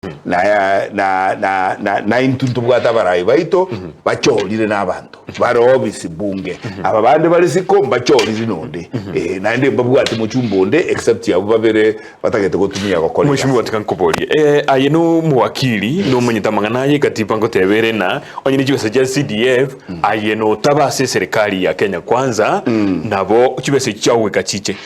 Na, na, na, na, na intwe ntobwate abarai baito bachorire na abanto bare obisi bunge. Aba bande bare isiko mbachoriri nonde. Eh, naende mbabwati mochumba onde except abwo babere batagete gotumia gokora egasi. Mheshimiwa tiga nkoborie, eh, aye nomowakili nomanyete amang'ana aye ekatiba ngoteba ere ng'a onye ne chibesa chia CDF aye notaba ase eserikali ya Kenya Kwanza nabo chibesa echi chiagoika chiche.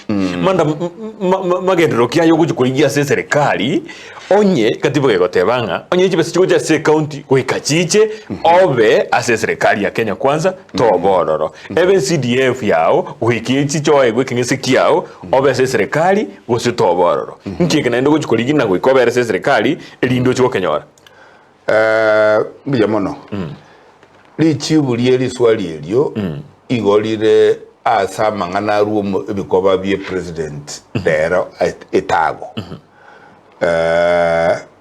Manda ma- ma- magenderero ki aye ogochia korigia ase eserikali Onye katiba gegoteba ng'a onye chibesa chigocha ase ecounty goika chiche obe ase eserekari ya Kenya Kwanza toba ororo. Ebe CDF yao goika echiche oegwe ekeng'ese kiao obe ase eserekari gose toba ororo. Nki eke naende ogochi korigia na goika obere ase eserekari erinde ochi gokenyora? Mbuya mono. Richibu rie riswali erio igo rire ase amang'ana arwe omo ebikoba bie president rero etago.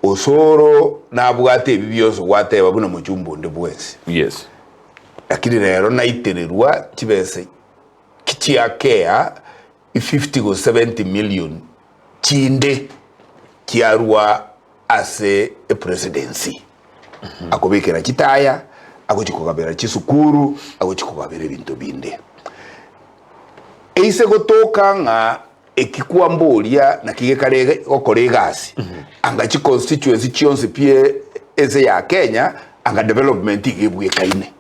Osoro nabwate ebi bionsi gwateba buna mochumba onde bwensi. Yes. Lakini rero naitererwa chibesa chiakea 50 gose 70 million chinde chiarwa ase epresidency. Akobekera chitaya, agochi kogabera chisukuru, agochi kogabera ebinto binde. Eise gotoka ng'a Eki kwamboria naki gekare gokora egasi, anga chiconstituency chionsi pi ense ya Kenya anga development iga ebwekaine.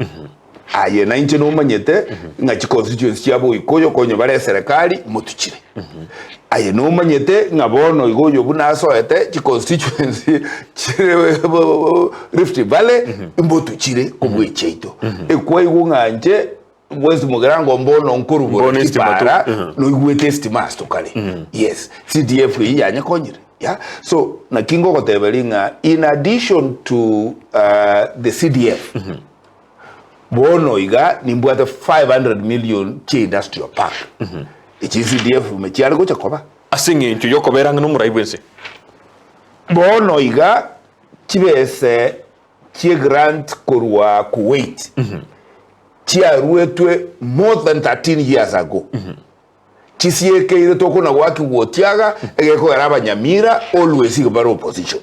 Aye na inche nomanyete ng'a chiconstituency chia Boikoyo konya bare eserekari motuchire. Aye nomanyete ng'a bono iga oyo buna asoete chiconstituency chire Rift Valley mbotuchire kobua echiaito. Ekwaigwa ng'a inche Bwensi mogirango mbono nkorubora Mbono estima tu. chipara noigwete estima ase tokare yes CDF eyio yanyekonyire yeah so naki ngogoteberia ng'a in addition to uh, the CDF bono iga nimbwate 500 million chia industrial park echi CDF ime chiare gocha koba Ase eng'encho y'okobera ang'e nomorai bw'ense. bono iga chibese chie grant korwa Kuwait chiaruetwe more than 13 years ago chisiekeire tokona goakigwa otiaga egekogera abanyamira always iga bare opposition.